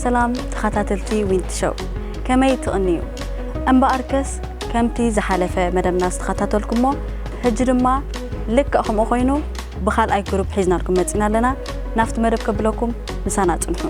ሰላም ተኸታተልቲ ዊንቲ ሾው፣ ከመይ ትቕንዩ? እምበኣርከስ ከምቲ ዝሓለፈ መደብና ዝተኸታተልኩሞ፣ ሕጂ ድማ ልክዕ ከምኡ ኮይኑ ብኻልኣይ ግሩፕ ሒዝናልኩም መጺና ኣለና። ናብቲ መደብ ከብለኩም ምሳና ጽንሑ።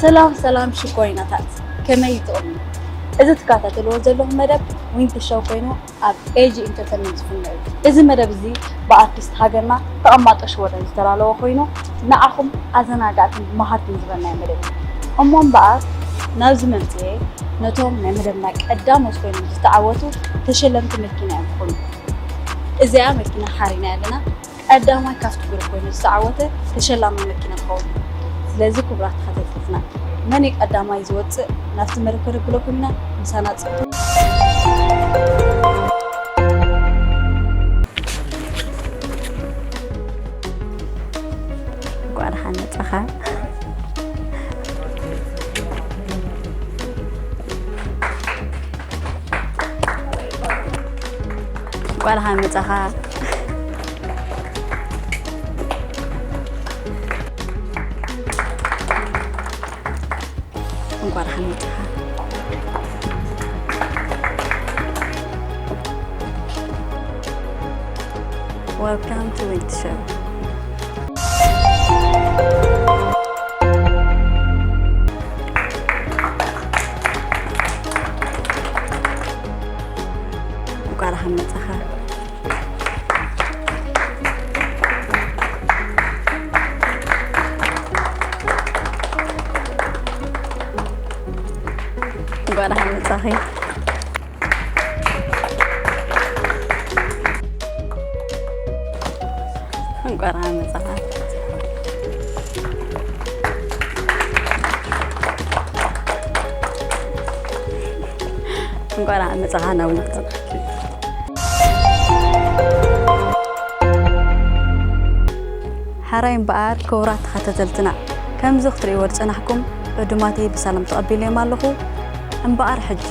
ሰላም ሰላም ሽኮሪናታት፣ ከመይ ይጥቕሙ? እዚ ትከታተልዎ ዘለኹም መደብ ዊንቲ ሾው ኮይኑ፣ ኣብ ኤጂ ኢንተርተይንመንት ዝፍኖ እዩ። እዚ መደብ እዚ ብኣርቲስት ሃገርና ተቐማጦ ሽወደን ዝተዳለወ ኮይኑ፣ ንዓኹም ኣዘናጋዕትን መሃርትን ዝበልናዮ መደብ እዩ። እሞ እምበኣር፣ ናብዚ መምፅኤ ነቶም ናይ መደብና ቀዳሞት ኮይኖም ዝተዓወቱ ተሸለምቲ መኪና እዮም ክኾኑ። እዚኣ መኪና ሓሪና ኣለና። ቀዳማይ ካብቲ ግሩፕ ኮይኑ ዝተዓወተ ተሸላሚ መኪና ክኸውን። ስለዚ ክቡራት ተኸታተልትና፣ መን እዩ ቀዳማይ ዝወፅእ? ናብቲ መደብ ከነብለኩም ኢና። ምሳና ፅንሑ። እንኳዕ ደሓን መጻኻ። እንኳዕ ደሓን መጻኻ። እንኳዕ ደሓን መጻኻ። Welcome to ዊንቲ ሾው። እንኳዕ ደሓን መጻኻ። እንኳዕ ደሓን መጻኺ። እንኳዕ ደሓን መጻኻ። እንኳዕ ደሓን መጻኻ ናብ ዊንቲ። ሓራይ እምበኣር፣ ክቡራት ተኸታተልትና፣ ከምዚ ክትርእይዎ ዝጸናሕኩም ዕዱማተይ ብሰላም ተቐቢለዮም ኣለኹ። እምበኣር ሕጂ፣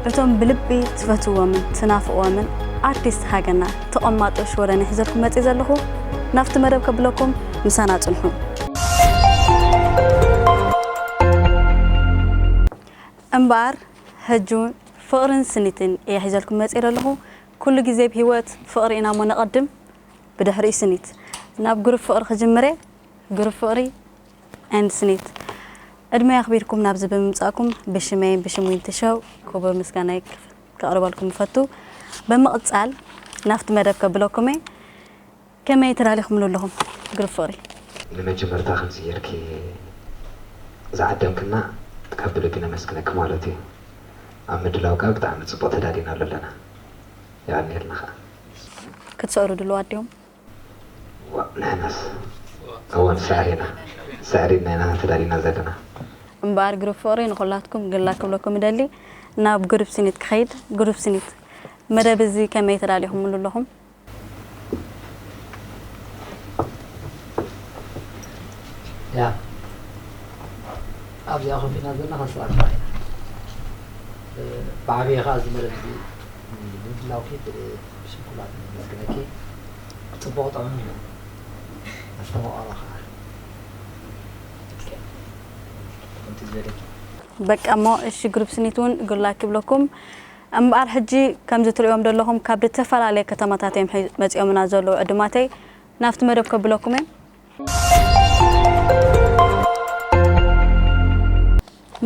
እቶም ብልቢ ትፈትውዎምን ትናፍቕዎምን ኣርቲስት ሃገርና ተቐማጦ ሽወደን እየ ሒዘልኩም መጽእ ዘለኹ። ናብቲ መደብ ከብለኩም፣ ምሳና ጽንሑ። እምበኣር፣ ሕጂ እውን ፍቕርን ስኒትን እየ ሒዘልኩም መጽእ ዘለኹ። ኩሉ ግዜ ብህይወት ፍቕሪ ኢና እሞ ነቐድም፣ ብድሕሪኡ ስኒት። ናብ ግሩፕ ፍቕሪ ክጅምር እየ። ግሩፕ ፍቕሪ ኤንድ ስኒት። ዕድመይ ኣኽቢርኩም ናብዚ ብምምጻእኩም ብሽመይን ብሽም ዊንቲ ሾው ክቡር ምስጋናይ ከቕርበልኩም እፈቱ። ብምቕጻል ናብቲ መደብ ከብለኩም እየ። ከመይ ተዳሊኹምሉ ኣለኹም ግሩፕ ፍቕሪ? ንመጀመርታ ከምዚ ጌርኪ ዝዓደምክና ካብ ብልቢ ነመስግነኪ ማለት እዩ። ኣብ ምድላው ከኣ ብጣዕሚ ጽቡቕ ተዳሊና ኣሎ ኣለና። የቐንየልና ከኣ። ክትስዕሩ ድሉዋት ድዮም? ዋ፣ ንሕናስ እወ ንስዕር ኢና። ስዕር ኢልና ኢና ተዳሊና ዘለና። እምበኣር ግሩፕ ፍቕሪ ንኹላትኩም ግላ ክብለኩም እደሊ። ናብ ግሩፕ ስኒት ክኸይድ። ግሩፕ ስኒት፣ መደብ እዚ ከመይ ተዳሊኹምሉ ኣለኹም? ያ ኣብዚኣ ኮፍ ኢልና ዘለና ከንሰላልፋ ኢና። ብዓብየ ከዓ እዚ መደብ እዚ ንምድላውኪ ብሽም ኩላትና ነመስግነኪ። ፅቡቕ ጥዑም እዩ ኣስተማቕሮ ከዓ ከምቲ ዝበለኪ። በቃ እሞ እሺ፣ ግሩፕ ስኒት እውን ጉድላክ ይብለኩም። እምበኣር ሕጂ ከምዚ ትርእዮም ዘለኹም ካብ ዝተፈላለየ ከተማታት እዮም መፂኦምና ዘለዉ ዕዱማተይ። ናብቲ መደብ ከብለኩም እየ።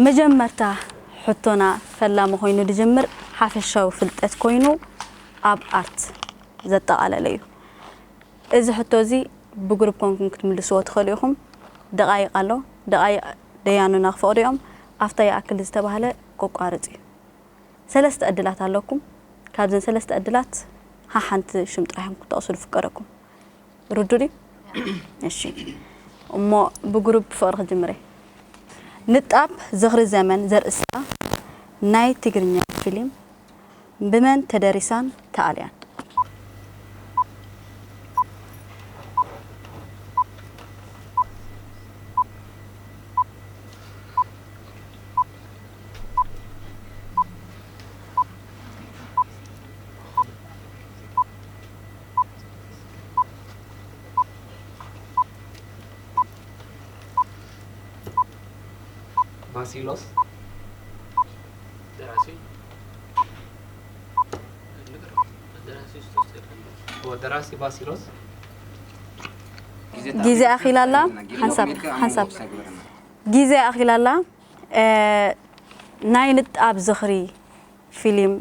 መጀመርታ ሕቶና ፈላሚ ኮይኑ ዝጅምር ሓፈሻዊ ፍልጠት ኮይኑ ኣብ ኣርት ዘጠቓለለ እዩ። እዚ ሕቶ እዚ ብግሩፕ ኮንኩም ክትምልስዎ ትኽእሉ ኢኹም። ደቓይቕ ኣሎ። ደቓይቕ ደያኑና ክፈቕዱ እዮም። ኣብታ ይኣክል ዝተባህለ ከቋርጽ እዩ። ሰለስተ ዕድላት ኣለኩም። ካብዘን ሰለስተ ዕድላት ሓሓንቲ ሽም ጥራሕ እዮም ክትጠቕሱ ዝፍቀደኩም። ርዱ ድዩ? እሺ። እሞ ብግሩፕ ፍቕሪ ክጅምር እየ። ንጣብ ዝኽሪ ዘመን ዘርእስታ ናይ ትግርኛ ፊልም ብመን ተደሪሳን ተኣልያን? ባሲሎስ ደራሲ ደራሲ ባሲሎስ ጊዜ ኣኺላላ ሓንሳብ ሓንሳብ ጊዜ ኣኺላላ። ናይ ንጣብ ዝኽሪ ፊልም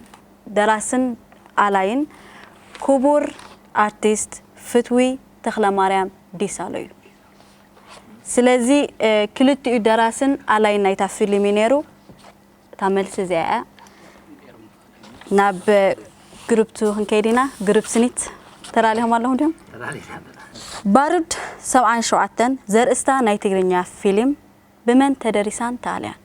ደራስን ኣላይን ክቡር ኣርቲስት ፍትዊ ተኽለማርያም ዲሳሎ እዩ። ስለዚ ክልቲኡ ደራስን ኣላይን ናይታ ፊልም እዩ ነይሩ። እታ መልሲ እዚኣ እያ። ናብ ግሩፕ ቱ ክንከይድ ኢና። ግሩፕ ስኒት ተላሊኹም ኣለኹም ድዮም? ባሩድ ሰብዓን ሸውዓተን ዘርእስታ ናይ ትግርኛ ፊልም ብመን ተደሪሳን ተኣልያን?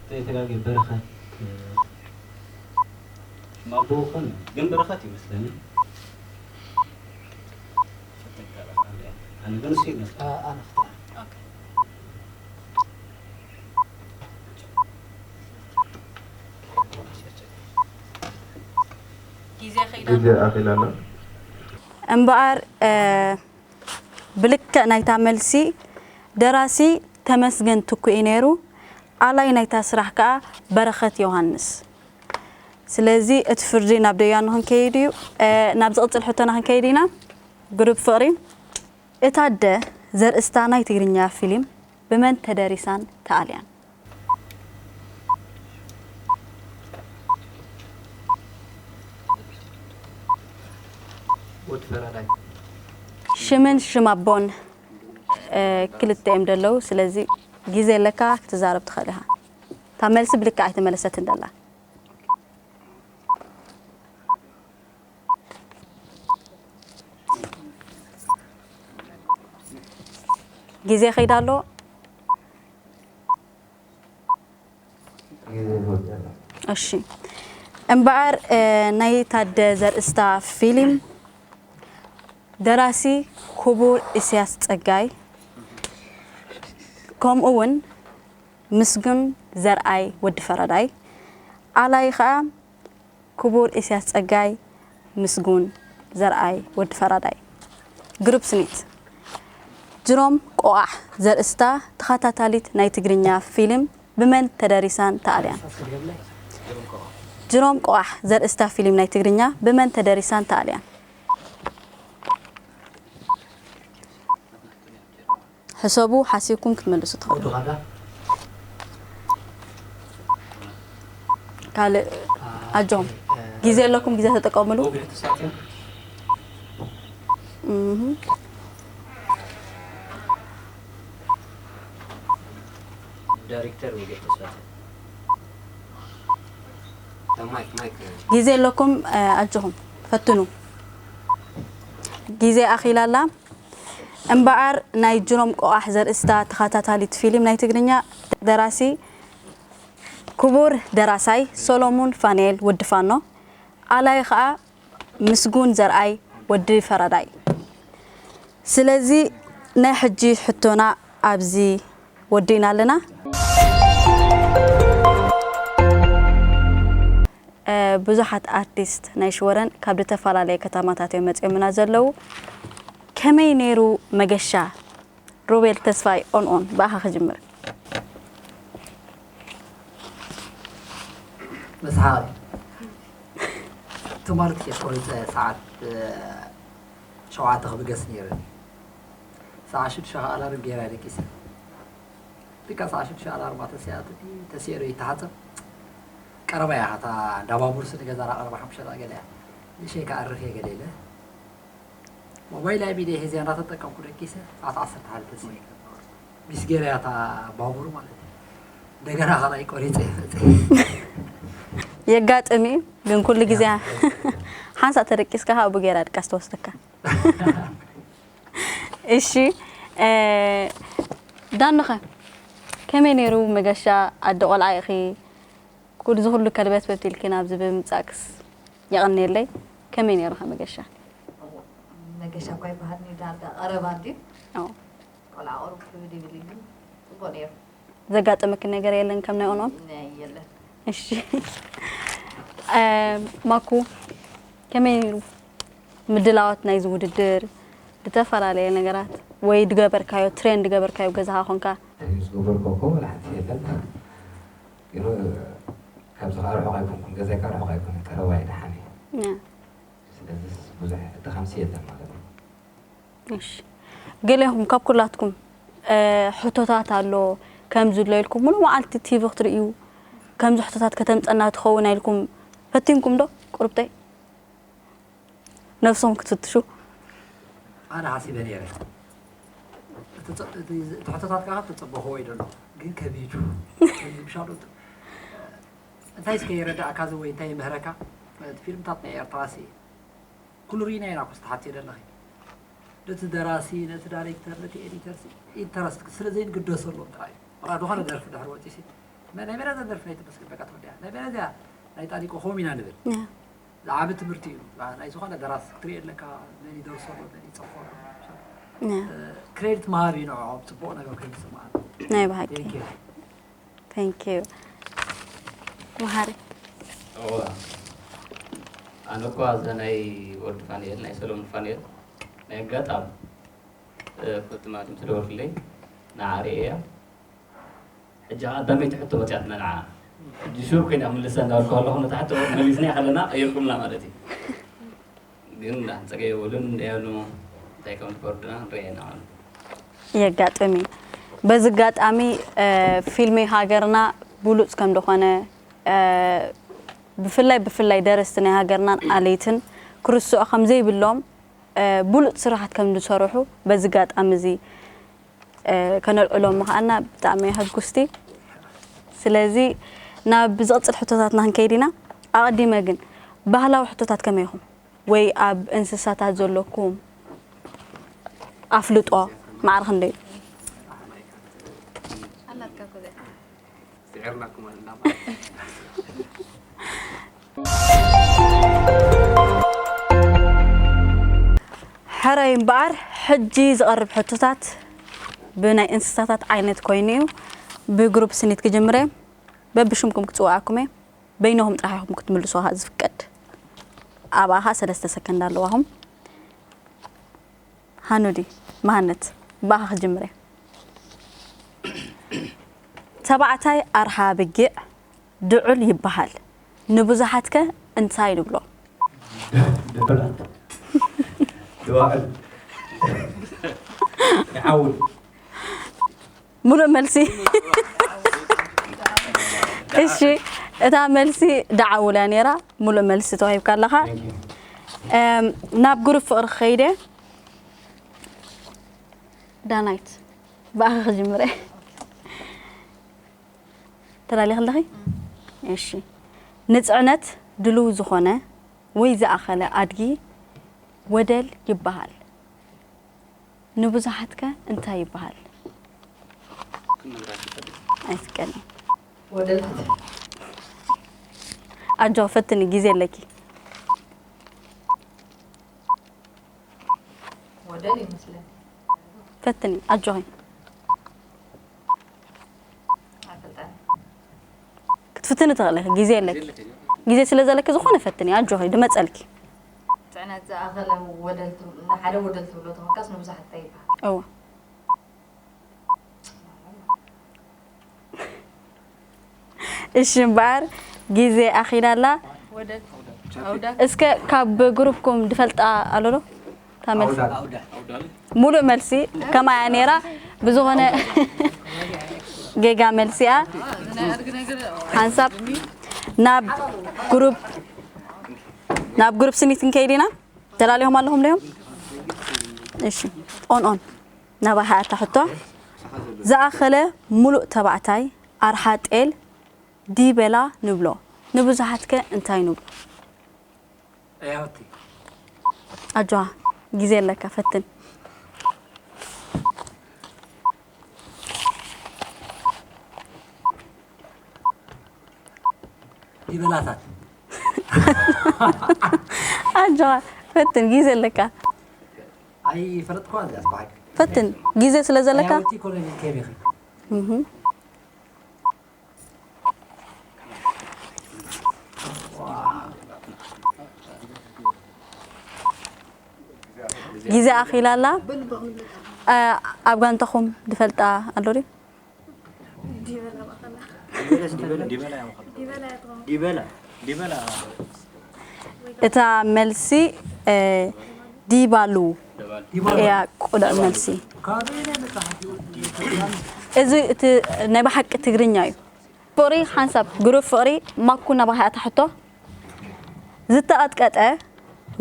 ዘይተጋግየ በረኸት ሽማቦ ኾን ግን በረኸት ይመስለኒ። ኣነ ግን እሱ ይመስለኒ። ኣነፍታ ግዜ ኣኺላና። እምበኣር ብልክዕ ናይታ መልሲ ደራሲ ተመስገን ትኩ እዩ ነይሩ። ኣላይ ናይታ ስራሕ ከኣ በረኸት ዮሃንስ። ስለዚ እቲ ፍርዲ ናብ ደያኑ ክንከይድ እዩ። ናብ ዝቕጽል ሕቶና ክንከይድ ኢና። ግሩፕ ፍቕሪ። እታ ኣደ ዘርእስታ ናይ ትግርኛ ፊልም ብመን ተደሪሳን ተኣልያን? ወዲ ፈራዳይ ሽምን ሽም ኣቦን ክልተ እዮም ደለዉ። ስለዚ ግዜ ኣለካ ክትዛረብ ትኽእል ኢኻ። እታ መልሲ ብልክዕ ኣይተመለሰትን ደላ። ግዜ ይኸይድ ኣሎ። እሺ እምበኣር ናይ ታደ ዘርእስታ ፊልም ደራሲ ክቡር ኢሳያስ ጸጋይ ከምኡ እውን ምስጉን ዘርኣይ ወዲ ፈራዳይ ኣላይ ኸኣ ክቡር ኢሳያስ ጸጋይ ምስጉን ዘርኣይ ወዲ ፈራዳይ። ግሩፕ ስኒት ጅሮም ቆቓሕ ዘርእስታ ተኸታታሊት ናይ ትግርኛ ፊልም ብመን ተደሪሳን ተኣልያን? ጅሮም ቆቓሕ ዘርእስታ ፊልም ናይ ትግርኛ ብመን ተደሪሳን ተኣልያን? ሕሰቡ ሓሲብኩም ክትመልሱ ትኽእሉ። ካልእ ኣጆም ግዜ ኣለኩም ግዜ ተጠቀምሉ። ዳይሬክተር ወገ ተስፋት ማይክ ማይክ ግዜ ኣለኩም ኣጆኹም ፈትኑ። ግዜ ኣኺላ ኣላ። እምበኣር ናይ ጅሮም ቆቓሕ ዘርእስታ ተኸታታሊት ፊልም ናይ ትግርኛ ደራሲ ክቡር ደራሳይ ሶሎሙን ፋንኤል ወዲ ፋኖ፣ ኣላይ ኸኣ ምስጉን ዘርኣይ ወዲ ፈራዳይ። ስለዚ ናይ ሕጂ ሕቶና ኣብዚ ወዲእና ኣለና። እ፣ ብዙሓት ኣርቲስት ናይ ሽወደን ካብ ዝተፈላለየ ከተማታት እዮም መጺኦምና ዘለዉ። ከመይ ነይሩ መገሻ? ሮቤል ተስፋይ ኦን ኦን፣ ብኣኻ ክጅምር። መስሓቕ ትማሊ ትኬት ቆሪፀ ሰዓት ሸውዓተ ክብገስ ነይረ። ሰዓት ሽዱሽተ ከዓ ኣላርም ገይረ ደቂሰ። ልካ ሰዓት ሽዱሽተ ኣላርማ ተሲኣትኒ። ተሲኤ ዶ ይተሓፀብ? ቀረባ እያ እታ እንዳ ባቡርሲ ንገዛና ቀረባ ሓሙሽተ ደቂቃ ገለ እያ። ንእሸይ ከዓ እርፍ እየ ገለ ኢለ ሞባይል ኣብ ኢደይ ሒዘ እንዳተጠቀምኩ ደቂሰ ሰዓት ዓሰርተ ሓደ ተሲኤ። ሚስ ገይረ እያ እታ ባቡር ማለት እዩ። እንደገና ካልኣይ ቆሪፀ እየ መፅየ። የጋጥም እዩ ግን ኩሉ ግዜ ሓንሳእ ተደቂስካ ካብኡ ገይራ ድቃስ ትወስደካ። እሺ፣ እ፣ ዳንኸ ከመይ ነይሩ መገሻ? ኣደ ቆልዓ ኢኺ፣ ኩሉ እዚ ኩሉ ከልበትበት ኢልኪ ናብዚ ብምምጻእክስ የቐንየለይ። ከመይ ነይሩ ከ መገሻ? መገሻ እኳ ይበሃል ዳርጋ ቀረባ እንድዩ። ኣዎ። ቆልዓ ቁሩብ ክብድ ይብል እዩ ግን ጽቡቕ ነይሩ። ዘጋጠመኪ ነገር የለን ከም ናይ ኦንኦን? ናይ የለን። እሺ። እ፣ ማኩ ከመይ ነይሩ ምድላዋት ናይዚ ውድድር? ዝተፈላለየ ነገራት ወይ ድገበርካዮ ትሬን ድገበርካዮ ገዛኻ ኮንካ? ዝገበርኮ እኮ ወላ ሓንቲ የለን። ግን ካብዚ ከዓ ርሑቕ ኣይኮንኩን፣ ገዛይ ከዓ ርሑቕ ኣይኮነን፣ ቀረባ እዩ ደሓን እዩ። ያ። ስለዚ ብዙሕ ድኻምሲ የለን ማለት እዩ። እሺ። ገሌኹም ካብ ኩላትኩም፣ እ፣ ሕቶታት ኣሎ፣ ከምዚ ኣሎ ኢልኩም ሙሉእ መዓልቲ ቲቪ ክትርእዩ፣ ከምዚ ሕቶታት ከተምጸና ትኸውን ኢልኩም ፈቲንኩም ዶ? ቁርብተይ ነብስኹም ክትፍትሹ። ኣነ ሓሲበ ነይረ። እቲ ጸ- እቲ እቲ ሕቶታት ከዓ ተጸበኽዎ እዩ ደሎ ግን ከቢዱ ከቢዱ ምሻሉ። እንታይ እስከ ይረዳእካ እዚ ወይ እንታይ ይምህረካ? እቲ ፊልምታት ናይ ኤርትራ ሲ ኩሉ ርኢና ኢና ኮስ ተሓትዮ ደለኺ። ነቲ ደራሲ ነቲ ዳይሬክተር ነቲ ኤዲተር ኢንተረስት ስለ ዘይንግደሰሎም ጥራይ እዩ። መራ ዝኾነ ደርፊ ድሕሪ ወፂሲ ናይ መረዘ ደርፊ ናይ ተመስገን በቃ ተወዲያ ናይ መረዚያ ናይ ጣሊቆ ኾም ኢና ንብል። ያ። ዝዓቢ ትምህርቲ እዩ። ናይ ዝኾነ ደራሲ ክትርኢ ኣለካ፣ መን ይደርሶ ኣሎ፣ መን ይፅሕፎ ኣሎ። ያ። ክሬዲት መሃብ እዩ ንዕኦም፣ ፅቡቕ ነገር ኮይኑ ይስምዓኒ። ናይ ብሓቂ። Thank you። Thank you። መሃሪ። እዋ ኣነ እኳ እዛ ናይ ወዲ ፋንኤል ናይ ሰሎሙን ፋንኤል ናይ ኣጋጣሚ እ፣ ፍልቲ ማለት ምስ ደወልክለይ ንዓ ርእየ እያ። ሕጂ ኸዓ ቀዳመይቲ ሕቶ መፅያትና ንዓ። ሕጂ ሹር ኮይና ክምልሳ እንዳበልኩ ኣለኹ፣ ነታ ሕቶ መሊስና ከለና ቀይርኩምና ማለት እዩ። ግን እንዳንፀገ የብሉን እንዳያሉ እንታይ ከም ዝፈርዱና ንርአ ኢና ማለት እዩ። የጋጥም እዩ። በዚ ኣጋጣሚ እ፣ ፊልሚ ሃገርና ብሉፅ ከም ዝኾነ እ፣ ብፍላይ ብፍላይ ደረስቲ ናይ ሃገርናን ኣለይትን ክርስዑ ከም ዘይብሎም እ፣ ብሉፅ ስራሓት ከም ዝሰርሑ በዚ ኣጋጣሚ እዚ እ፣ ከነልዕሎ ምኽኣልና ብጣዕሚ ሕጉስቲ። ስለዚ ናብ ዝቕፅል ሕቶታትና ክንከይድ ኢና። ኣቐዲመ ግን ባህላዊ ሕቶታት ከመይ ኢኹም? ወይ ኣብ እንስሳታት ዘለኩም ኣፍልጦ ማዕረ ክንደይ እዩ? ኣላትካ እኮ እዚኣ። ስዒርናኩም ኣለና ማለት እዩ። ሕራይ እምበኣር ሕጂ ዝቐርብ ሕቶታት ብናይ እንስሳታት ዓይነት ኮይኑ እዩ። ብግሩፕ ስኒት ክጅምር እየ። በብሽምኩም ክፅውዓኩም እየ። በይንኹም ጥራሕ ኢኹም ክትምልሱ ዝፍቀድ። ኣብኣ ኸዓ ሰለስተ ሰከንድ ኣለዋኹም። ሃኑዲ መሃነት ብኣኻ ክጅምር እየ። ተባዕታይ ኣርሓ ብጊዕ ድዑል ይበሃል። ንብዙሓትከ እንታይ ንብሎ? ድዑላት። ድዋዕል። ይዓውል። ሙሉእ መልሲ። እሺ፣ እታ መልሲ ደዓውል እያ ነይራ። ሙሉእ መልሲ ተዋሂብካ ኣለኻ። Thank you። እም፣ ናብ ግሩፕ ፍቕሪ ክኸይድ እየ። ዳናይት ብኣኻ ክጅምር እየ። ተዳሊኺ ኣለኺ? እሺ። ንፅዕነት ድልው ዝኾነ ወይ ዝኣኸለ ኣድጊ ወደል ይበሃል። ንብዙሓትከ እንታይ ይበሃል? ኣይስቀልን። ወደላት ኣጆ ፈትኒ፣ ግዜ ኣለኪ። ወደል ይመስለኒ። ፈትኒ ኣጆኺ። ኣይፈልጠን። ክትፍትኒ ትኽእሊ ኢኺ፣ ግዜ ኣለኪ። ግዜ ስለ ዘለኪ ዝኾነ ፈትኒ ኣጆኺ፣ ድመጸልኪ። ጽዕነት ዝኣኸለ ወደል ትብሉ፣ ንሓደ ወደል ትብሎ ተኾንካስ ንብዙሓት እንታይ ይበሃል? እወ። እሺ እምበኣር ግዜ ኣኺላ ኣላ። ወደል ኣውዳል እስከ ካብ ግሩፕኩም ድፈልጣ ኣሎ ዶ? ታመልሲ ሙሉእ መልሲ ከማያ ነይራ ብዝኾነ ጌጋ መልሲያ ሓንሳብ ናብ ግሩፕ ናብ ግሩፕ ስኒት ክንከይድ ኢና። ተላሊኹም ኣለኹም ዲኹም? እሺ ኦን ኦን ናባይ ሃኣታ ሕቶ ዝኣኸለ ሙሉእ ተባዕታይ ኣርሓ ጤል ዲበላ ንብሎ ንብዙሓትከ እንታይ ንብሎ? ያውቲ ኣጆኻ ግዜ ኣለካ ፈትን። ይበላታት ኣጆኻ ፈትን ግዜ ኣለካ። ኣይፈለጥኳ እዚኣ ስብሓቂ ፈትን ግዜ ስለ ዘለካ ያውቲ ኮነ ከቢኺ እህ። ግዜ ኣኺላ ኣላ። ኣብ ጋንታኹም ድፈልጣ ኣሎ ድዩ? ዲበላ ዲበላ እታ መልሲ ዲባሉ እያ። ቁሉዕ መልሲ። እዚ እቲ ናይ ብሓቂ ትግርኛ እዩ። ፍቕሪ ሓንሳብ ግሩፕ ፍቕሪ ማኩ ናባይ ሃኣታ ሕቶ ዝተቐጥቀጠ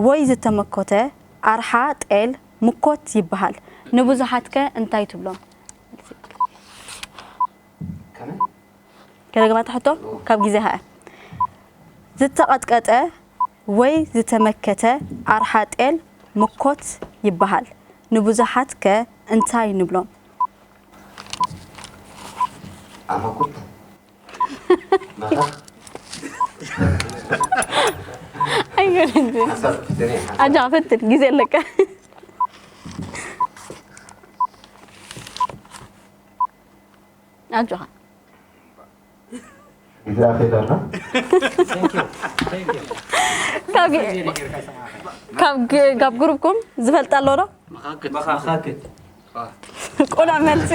ወይ ዝተመኮተ ኣርሓ ጤል ምኮት ይበሃል። ንብዙሓትከ እንታይ ትብሎም? ከመይ ከደግማ ሕቶ ካብ ግዜ ሃኣ ዝተቐጥቀጠ ወይ ዝተመከተ ኣርሓ ጤል ምኮት ይበሃል። ንብዙሓትከ እንታይ ንብሎም? ኣመኩት መኸኽ ኣይገርም ሓሳብ ክትደኒ ሓሳብ ኣጃ ፈትን ግዜ ኣለካ ኣጆኻ ግዜ ኣኺላና ካብ ግ- ካብ ግ- ካብ ግሩፕኩም ዝፈልጥ ኣሎ ዶ? መኻክት ቁሉዕ መልሲ።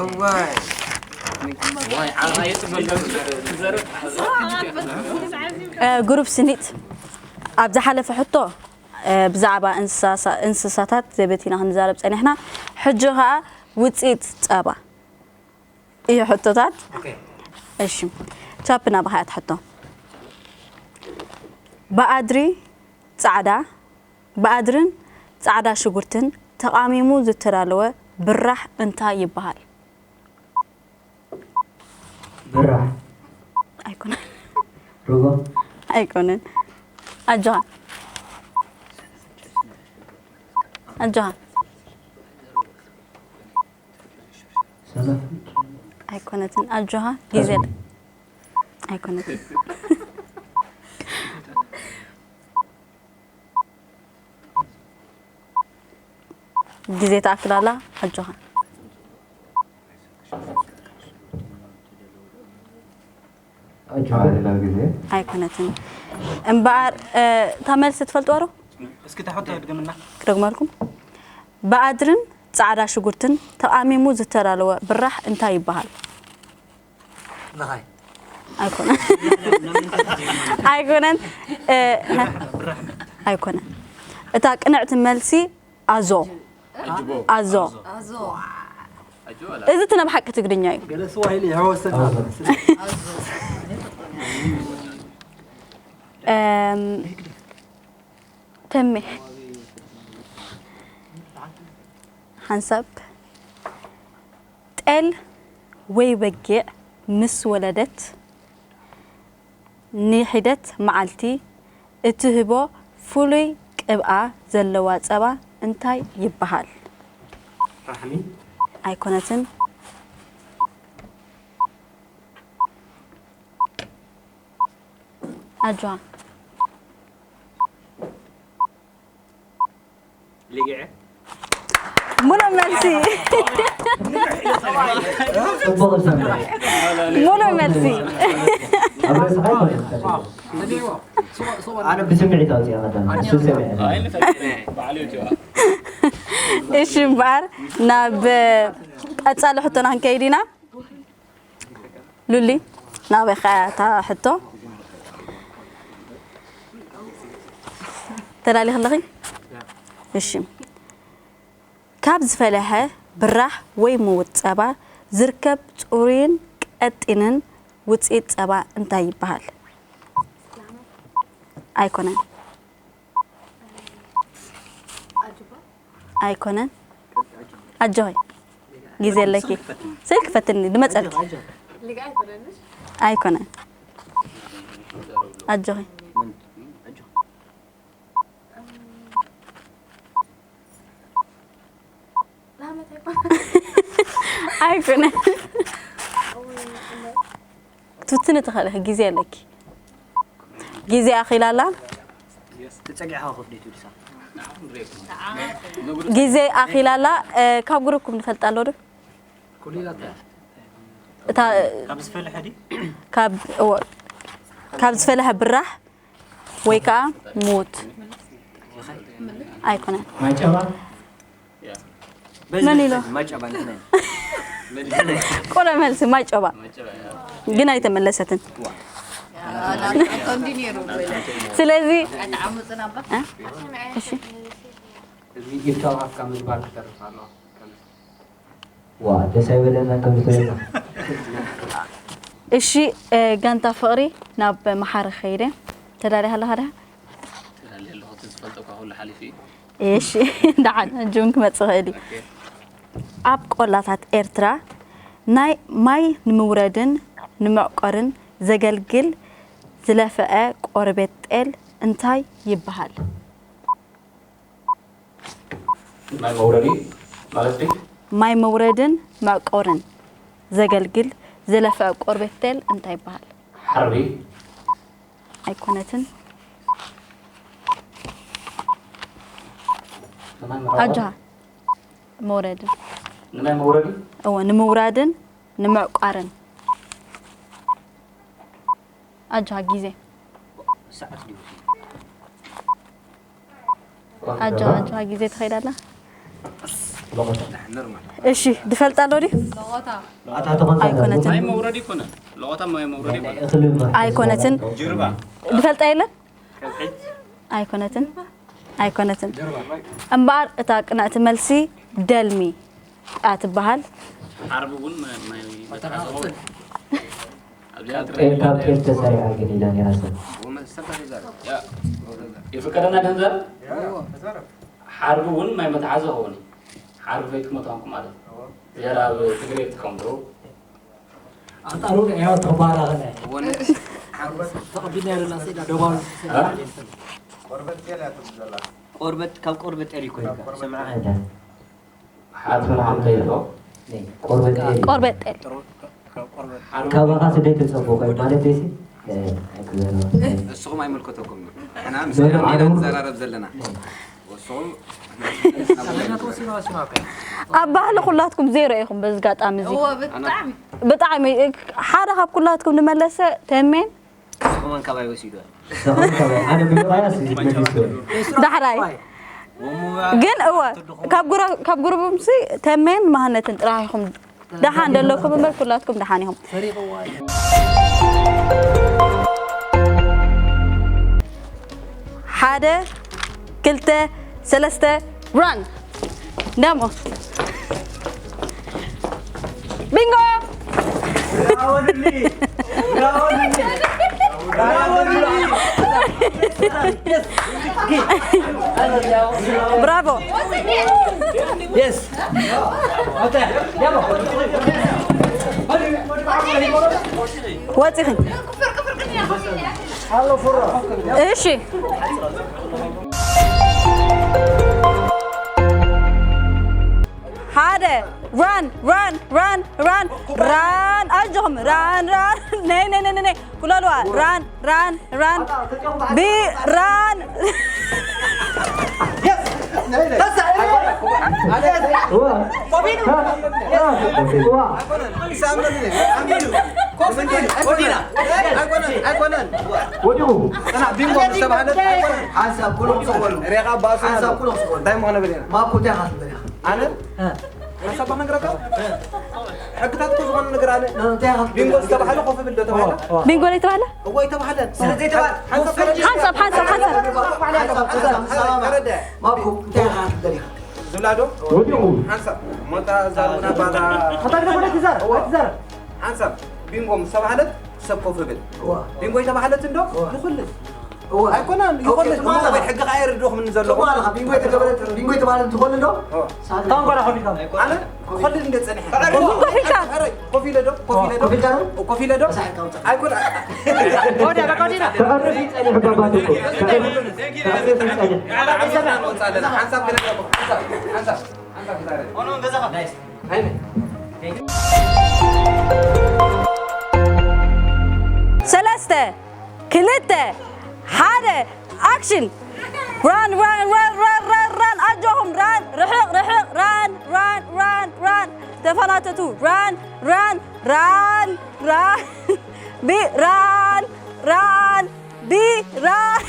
እዋይ እ፣ ግሩፕ ስኒት ኣብ ዝሓለፈ ሕቶ እ፣ ብዛዕባ እንስሳ- እንስሳታት ዘበት ኢና ክንዛረብ ጸኒሕና። ሕጂ ኸኣ ውጽኢት ጸባ እዩ ሕቶታት። እሺ ቻፕ ናባኻ እያ ትሕቶ። ብኣድሪ ጻዕዳ ብኣድርን ጻዕዳ ሽጉርትን ተቓሚሙ ዝተዳለወ ብራሕ እንታይ ይበሃል? ብራሕ ኣይኮነን ርጎ ኣይኮነን ኣጆኻ ኣጆኻ ሰለፍ ኣይኮነትን ኣጆኻ ግዜ ኣይኮነትን ግዜ ትኣክል ኣላ ኣጆኻ ኣጆኻ ሌላ ግዜ ኣይኮነትን እምበኣር እታ መልሲ ትፈልጥዋ ዶ እስኪ ታሕቶ ድገምና ክደግመልኩም ብኣድርን ጻዕዳ ሽጉርትን ተቓሚሙ ዝተዳለወ ብራሕ እንታይ ይበሃል ለኻይ ኣይኮነን ኣይኮነን እ፣ ኣይኮነን እታ ቅንዕቲ መልሲ ኣዞ ኣዞ ኣዞ እዚ እቲ ናይ ብሓቂ ትግርኛ እዩ ገለ ስዋሂሊ ይሕወሰና እም፣ ተሜ ሓንሳብ ጤል ወይ በጊዕ ምስ ወለደት ንሒደት መዓልቲ እትህቦ ፍሉይ ቅብኣ ዘለዋ ጸባ እንታይ ይበሃል? ራሕሚ። ኣይኮነትን። ኣጆኻ። ሊግዐ። ሙሉእ መልሲ። ጽቡቕ ዝሰምዕ ሙሉእ መልሲ። ኣብ ርእስኻ ኣይኮነን። ኣነ ብስምዒት ኣውፅኣ መጠን እሱ ሰሚዐ እሺ እምበኣር ናብ ቀፃሊ ሕቶና ክንከይድ ኢና። ሉሊ ናበይ ኸያ እታ ሕቶ? ተዳሊኺ ኣለኺ? እሺ። ካብ ዝፈለሐ ብራሕ ወይ ምውት ጸባ ዝርከብ ጽሩይን ቀጢንን ውጽኢት ጸባ እንታይ ይበሃል? ኣይኮነን። ኣይኮነን። ኣጆኺ ግዜ ኣለኪ። ስልክ ፈትኒ ድመጸልኪ። ኣይኮነን። ኣጆኺ ኣይኮነን። ትብትኒ ትኽእሊ ኢኺ፣ ግዜ ኣለኪ። ግዜ ኣኺላ ኣላ። ተጸጊዕኻ ኮፍ ደይ ትብልሳ። ግዜ ኣኺላ ኣላ። እ፣ ካብ ግሩፕኩም ንፈልጣ ኣሎ ዶ? ኩሊላታ። እታ ካብ ዝፈለሐ ድዩ? ካብ እዎ፣ ካብ ዝፈለሐ ብራሕ ወይ ከዓ ሙት ኣይኮነን። ማጨባ መን ኢሎ? ማጨባ ንሕና ቁረ መልሲ ማጨባ ግን ኣይተመለሰትን። ስለዚ እ? እሺ እዚ ኢፍታው ኣፍካ ምግባር ክተርፍ ኣለዋ። ዋ ደስ ኣይበለና ከምዝበለና እሺ እ፣ ጋንታ ፍቕሪ ናብ መሓሪ ከይደ ተዳሊኻ ኣለኻ ድኻ? ተዳልየ ኣለኹ፣ እቲ ዝፈልጠ እኳ ኩሉ ሓሊፉ እዩ። እሺ ደሓን ሕጂ እውን ክመጽእ ይኽእል እዩ። ኣብ ቆላታት ኤርትራ ናይ ማይ ንምውረድን ንምዕቆርን ዘገልግል ዝለፍዐ ቆርበት ጤል እንታይ ይበሃል? ማይ መውረዲ ማለት ድዩ? ማይ መውረድን መዕቆርን ዘገልግል ዝለፍዐ ቆርበት ጤል እንታይ ይበሃል? ሓርቢ። ኣይኮነትን። ንማይ መውረዲ። ኣጆኻ መውረድን ንማይ መውረዲ። እወ ንምውራድን ንምዕቋርን ኣጆኻ ግዜ ሰዓት ድዩ? ኣጆኻ ኣጆኻ ግዜ ትኸይድ ኣላ። ኖርማል። እሺ ድፈልጣ ኣሎ ድዩ? ኣታ ተኾንካ ኣይኮነትን። ማይ መውረዲ ይኮነ። ለቆታ ማይ መውረዲ ይኮነ። እኽሊ ምርሓ ኣይኮነትን። ጅርባ። ድፈልጣ የለን። ኣይኮነትን። ኣይኮነትን። እምበኣር እታ ቅንዕቲ መልሲ ደልሚ እያ ትበሃል። ሓርቢ እውን ማይ ማይ መትሓዚ ኸውን። ኣብዚኣ ጤል ካብ ጤል ተሰሪዓ ግን ኢላ ነይራ ሰብ ይፍቀደና ገንዘብ ሓርቢ እውን ማይ መትሓዚ ኸውን። ሓርቢ ፈይትኩም ተኾንኩም ማለት እዩ። ዝያዳ ኣብ ትግርየ ትጥቀምሉ። ኣጣሩ ንዕዮ ተባራኸነ ወነ ተቐቢልና ያለና ስኢላ ደባሉ እ? ቆርበት ካብ ቆርበት ጠሪ ኮይኑ ሰምዓ ሓርቢ ንሓምተ ይእቶ። ቆርበት ጤል ቆርበት ጤል። ካባኻ ስደይ ተጸብቆ ማለት ደሲ ኣይክዘረባ ንስኹም ኣይመልከተኩም እዩ። ንሕና ምስ ዞሎ ዓለም ንዘራረብ ዘለና ንስኹም ኣብ ባህሊ ኩላትኩም ዜሮ ኢኹም። በዚ ጋጣሚ እዚ እዎ ብጣዕሚ ብጣዕሚ ሓደ ካብ ኩላትኩም ንመለሰ ተሜን ንስኹም ኣንካባይ ወሲዱ ኣነ ብምባያስ መሊሱ ዳሕራይ ግን እወ ካብ ጉረ- ካብ ጉሩብምሲ ተሜን መሃነትን ጥራሕ ኢኹም ደሓን ደለኩም እምበር ኩላትኩም ደሓን ኢኹም። ሓደ ክልተ ሰለስተ ራን ደሞ ቢንጎ። ብራቮ። ወፂኺ። እሺ። ሓደ። ራን፣ ራን፣ ራን፣ ራን፣ ራን። ኣጆኹም። ራን፣ ራን። ነይ፣ ነይ፣ ነይ፣ ነይ፣ ነይ። ኩለልዋ። ራን፣ ራን፣ ራን። ቢ-፣ ራን። ወዲቑ። ቢንጎ ምስ ተባህለት ሓንሳብ ኩሎም ስቕ በሉ። ሬኻ ባእሱ ሓንሳብ ኩሎም ስቕ በሉ። እንታይ ምኾነ በል ኢና። ማኩ እንታይ ኢኻ ትብል ኢኻ? ኣነ ሓንሳብ ክነግረካ? ሕግታት እኮ ዝኾነ ነገር ኣነ። እንታይ ኢኻ ትብል? ቢንጎ ዝተባህለ ኮፍ ብል ዶ ተባህለ? ቢንጎ ዶ ተባህለ? እዎ ኣይተባህለን። ስለ ዘይተባህለ ሓንሳብ ሓንሳብ፣ ሓንሳብ፣ ሓንሳብ። ሓንሳብ፣ ሓንሳብ፣ ሓንሳብ። ተረድአ። ማኩ እንታይ ኢኻ ትብል ኢኻ? ዝብላ ዶ? ወዲቑ። ሓንሳብ ሞታ ዛሩና ባታ። ኣታ ግዳ ወደ ትዛር፣ ወደ ትዛር። ሓንሳብ ቢንጎ ምስ ተባህለት ሰብ ኮፍ ብል። እዋ። ቢንጎ ኣይተባህለት እንዶ? እዋ። ንኹልን። እዋ። ኣይኮነን፣ ኦኬ፣ ይኹልን። ትማሊ እሞ ወይ ሕጊ ከኣ የርድእኹም ዘለኹም። ትማሊ ቢንጎ ኣይተገበረት፣ ቢንጎ ኣይተባህለት እንተኾይኑ እንዶ? እዋ። ሳሚ። ታንኮ ዳኾ ቢንጎ። ኣነ ክኸልድ እንደ ጸኒሐ። ቢንጎ ኮፍ ኢልካ። ኧረ፣ ኮፍ ኢለ ዶ? ኮፍ ኢለ ዶ? ኮፍ ኢልካ ዶ? ኮፍ ኢለ ዶ? መሳሕል ካውጻ። ኣይኮነ። ወዲያ፣ በቃ ወዲያ። ተቐርብ ይጸኒሕ ባባ እኮ። ተቐርብ፣ ተቐርብ ይጸኒሕ። ሓንሳብ ክነግረኩም። ሓንሳብ፣ ሓንሳብ፣ ሓንሳብ ክዛረብ። ናይስ። ኣይነ። ሰለስተ፣ ክልተ፣ ሓደ፣ ኣክሽን። ራን፣ ራን፣ ራን፣ ራን፣ ራን፣ ራን፣ ኣጆኹም፣ ራን፣ ርሕቕ፣ ርሕቕ፣ ራን፣ ራን፣ ራን፣ ራን፣ ተፈናተቱ፣ ራን፣ ራን፣ ራን፣ ራን፣ ቢ-፣ ራን፣ ራን፣ ቢ-፣ ራን፣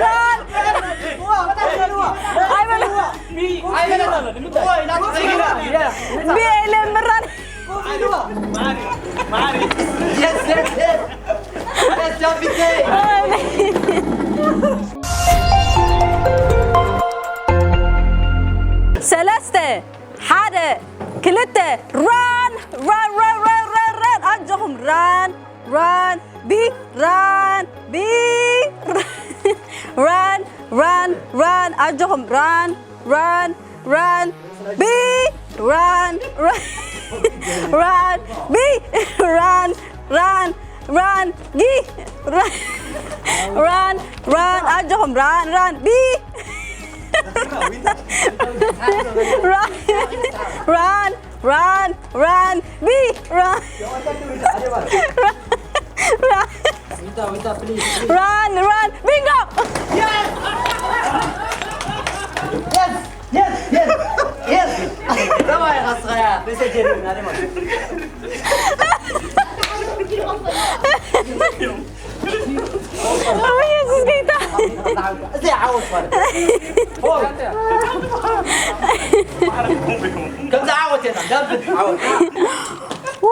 ራን፣ ኣይበል-፣ ቢ-፣ ኣይበል-፣ ቢ-፣ የለን፣ ምራን። ሰለስተ፣ ሓደ፣ ክልተ፣ ራን፣ ራን፣ ራን፣ ኣጆኹም፣ ራን፣ ራን፣ ቢ፣ ራን፣ ቢ፣ ራን፣ ራን፣ ራን፣ ኣጆኹም፣ ራን፣ ራን፣ ራን፣ ቢ፣ ራን፣ ራን፣ ራን፣ ቢ፣ ራን፣ ራን፣ ራን፣ ጊ፣ ራን፣ ራን፣ ራን፣ ኣጆኹም፣ ራን፣ ራን፣ ቢ፣ ራን፣ ራን፣ ራን፣ ራን፣ ቢ፣ ራን፣ ራን፣ ራን፣ ራን፣ ቢንጎ! ኦ፣ የሱስ ጌታ። እዚ ዓወት ማለት እዩ። ከምዚ ዓወት የለን። ዳብድ ዓወት። ው።